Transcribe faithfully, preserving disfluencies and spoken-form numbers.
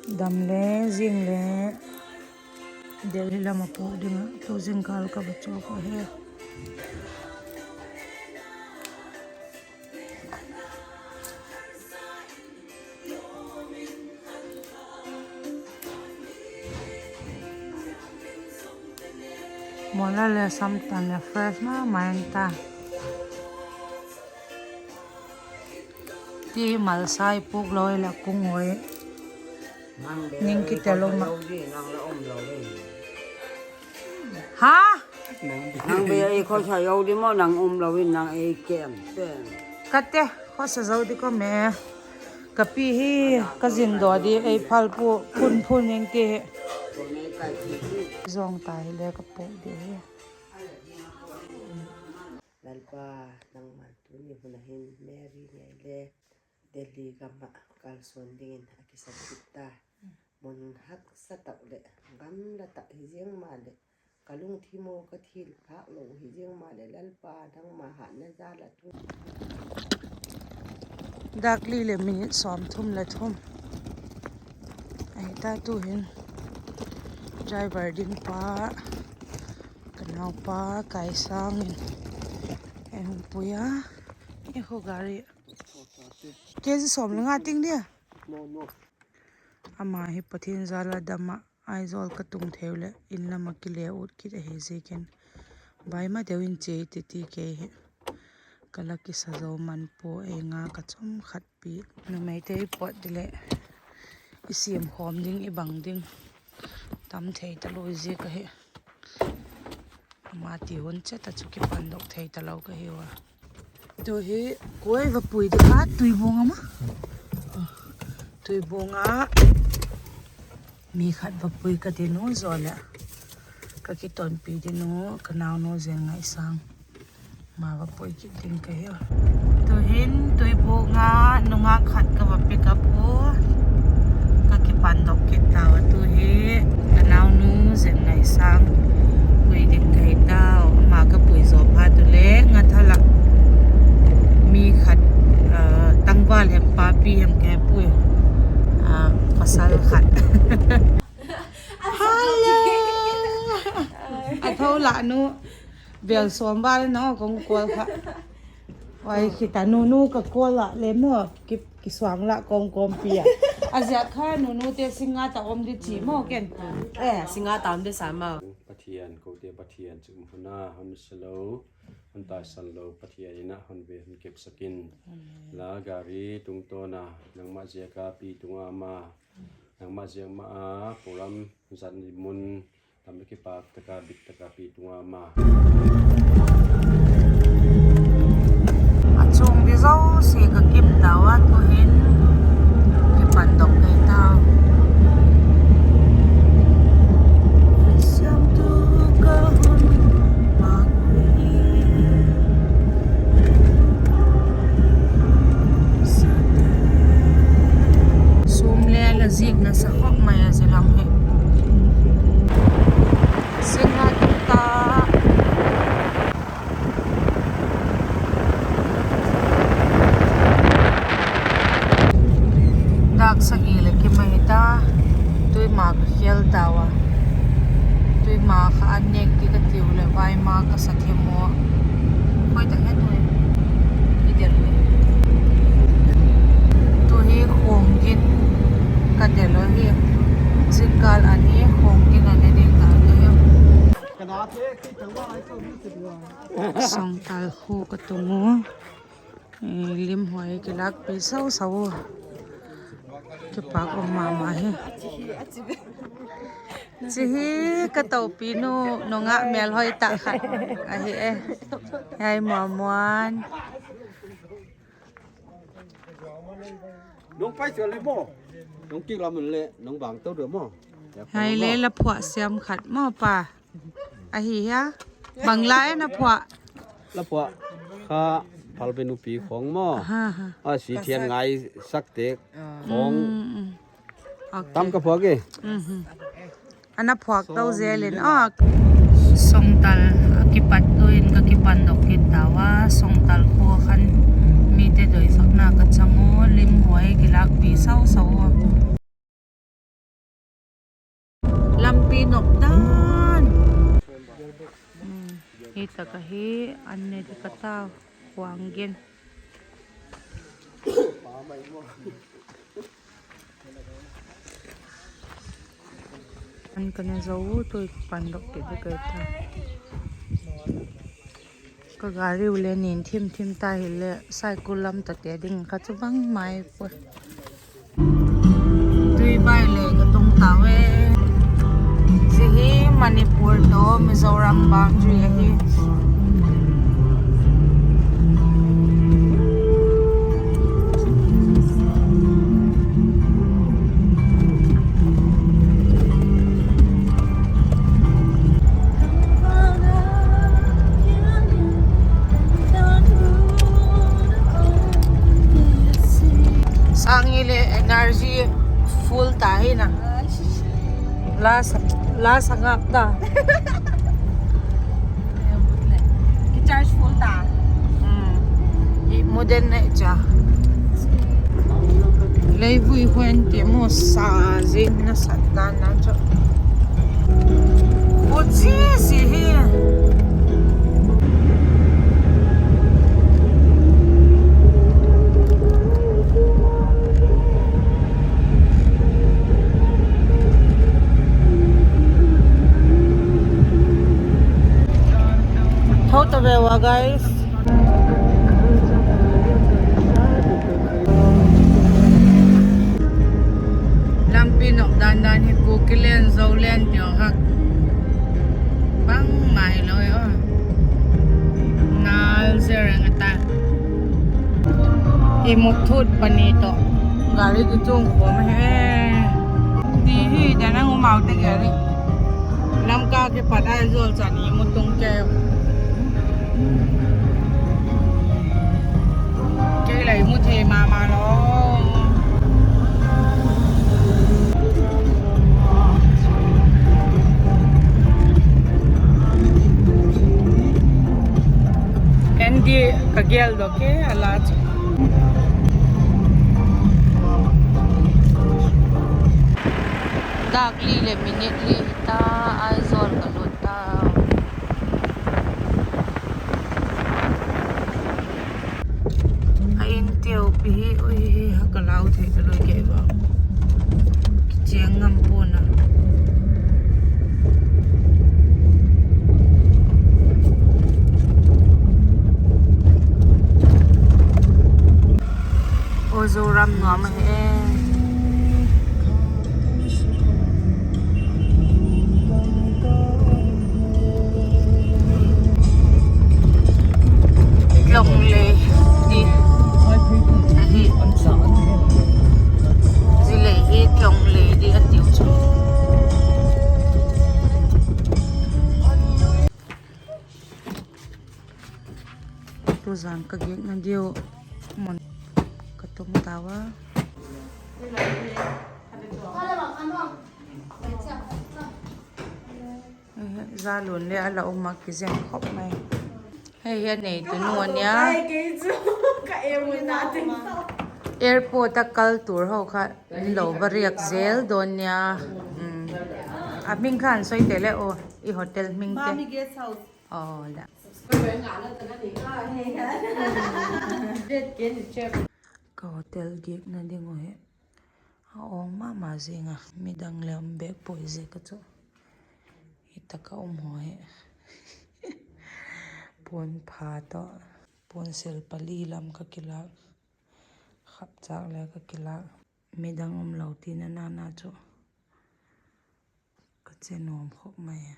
Dam le zing le Delhi lam a puk ding ah tu zingkâl ka va chawk ahi. Mawla le samtan le fresh ma ma in ta. Ti malsai puk lo i la kung hoi. Ning kitel um a. Ha? Nang be ei khosa zo di maw, nang um lo in nang ei kem pen. Ka te, khosa zo di ka me. Ka pi hi, ka zin daw di ei phal pu, phun phun ing ti hi. Zong ta hile ka puk di hi. Lalpa, nangma tuni hun a hin Mary ngei le Delhi gam ah kalsuan dingin a kisa kit ta. Mun haksa tak leh gamla tak hi ziang maleh, ka lungthim u ka thil phâk lo hi ziang maleh, Lalpa nangma hatna jal a tu. Dâk li leh minute sawmthum le thum ahi ta tu'hin. Driver ding pa, ka naupa Kaisâng in ei hung pui a, ei khu gari. Kg sawm le nga ting dia. Ama hi Pathian jal a dam ah Aizawl ka tung thei u leh in lam ah kile ut kit ahi ziakin, bai ma deu in chia i ti ti kei hi. Ka la kisa zo man pua, ei nga ka chawm khat pi. Numeite i pawt di leh i siam khawm ding, i bang ding tam thei talo ziak ahi. Ama ti hun chet a chu kipandok thei talo ka hiu a. Tu hi kuai va pui di kha, Tuibuang a ma. Tuibuang a mi khat va pui ka ding u zaw leh, ka kitonpi ding u, ka naunu Zen Ngaisang. Ma va pui kit ding ka hiu. Tu'hin Tuibuang a nungak khat ka va pick up u. Ka kipandok kit tau a tu hi. Ka naunu Zen Ngaisang pui ding ka hi tau. Ama ka pui zaw phat u leh Ngathal ah mi khat, tangval hem papi hem ka he pui, pasal khat. Hello. A tho la nu. Bel sawm val na kong kual kha. Ai, khita nunu ka kual la le maw, ki, kisuang la kawm kawmpi a. A ziak kha nunute singa ta om di chi maw ken. E, singa ta om di sa ma. Pathian, kote Pathian chu um hun a hon silo, hon taisan lo Pathian in a hon ve hon kepsak in. La gari tungtawn a, nangma ziak a pi tung a ma, nangma ziak ma a program zat ni mun, tam le kipak tak a bit tak a pi tung a ma. A chung di zosia ka kip tau a, tu'hin kipandok kei tau. Sum le la zik nasa khawk mai a zia lam hi. Singa tung ta. Dâk sagi leh kim ahi ta. Tuima ka khel tau a. Tuima kha an nêk ti ka tiu leh vaima ka sa thim u. Khoi tak het u i del le. Tu hi khuang gin ka del u hi. Zingkâl a ni khuang gin a ne ding ta hi. Songtal khu ka tung u. Limhuai kilâkpi sau sau u. Kipak um ma ma hi. Chi hi ka topinu nungak mêlhoi tak khat ahi e. Hai Muamuan. Nung pai chu le maw. Nung kik lam le nung bang to de maw. Hai le la phuah siam khat maw pa. Ahi hia. Bang la e na phuah. La phuah kha phalbi nupi khawng maw. A si thian ngai sak tek khawng. Tam ka phuak e. Ana phuak to zel in a. Songtal a kipat tu in ka kipandok kit tau a, Songtal khua khan mite doisakna ka chang u, limhuai kilâkpi sau sau u. Tak ahi, an ne di ka ta, kuang gen. An ka ne zo u tui pandok kit di ka ta. Ka gari u le nin thim thim ta hile, Saikul lam ta te ding kha chu bang mai pua. Tuivai le ka tung tau e. Zia hi Manipur tawh Mizoram boundary ahi. Sâng hi le energy full ta hi na. La sa, la sa ngâk ta. Ki charge full ta. Hmm. I mu den nei cha. Leivui huen ti mu sa zing na sat dan na chu. Kut zi zi hi. Tho ta ve ua, guys. Lampi nop dan dan hi Kukiland, Zoland ti kha bangma hilo e aw. Nal zia reng a ta. I mut thut pani tawh gari kichung khawm ahi. Ti hi dan a um au te gari. Lamka kipat Aizawl chan i mu tung kei. Kei lei mu thei ma ma lo. Andy ka gel dok e a la chu. Dak li leh minute li hita, Aizawl ka lut ta. A in teupi hi, ui, ha ka lau thei ka lui kei va. Kichiang ngam pua'n a. Aw, Zoram nuam ahi e. Tlong le di ahi. Zia lei hi tlong le di a tiu chu. Tuzan ka giakna diu mun ka tung tau a. Zalun le a la um a kizem khop mai. Hei hi a neitu nu a nia. Airport a kal tur ho kha in lo va riak zel dawn nia. A hming khan soi te le aw, i hotel hming te. Aw la. Ka hotel giakna ding uh hi a awng ma ma zing a, midang le um bêk puai ziak a chu. Hi tak a um haw hi. Puan pha tawh, puan sil pali lam ka kilâk, khapchâk le ka kilâk. Midang um lo tina na chu ka che nuam khop mai a.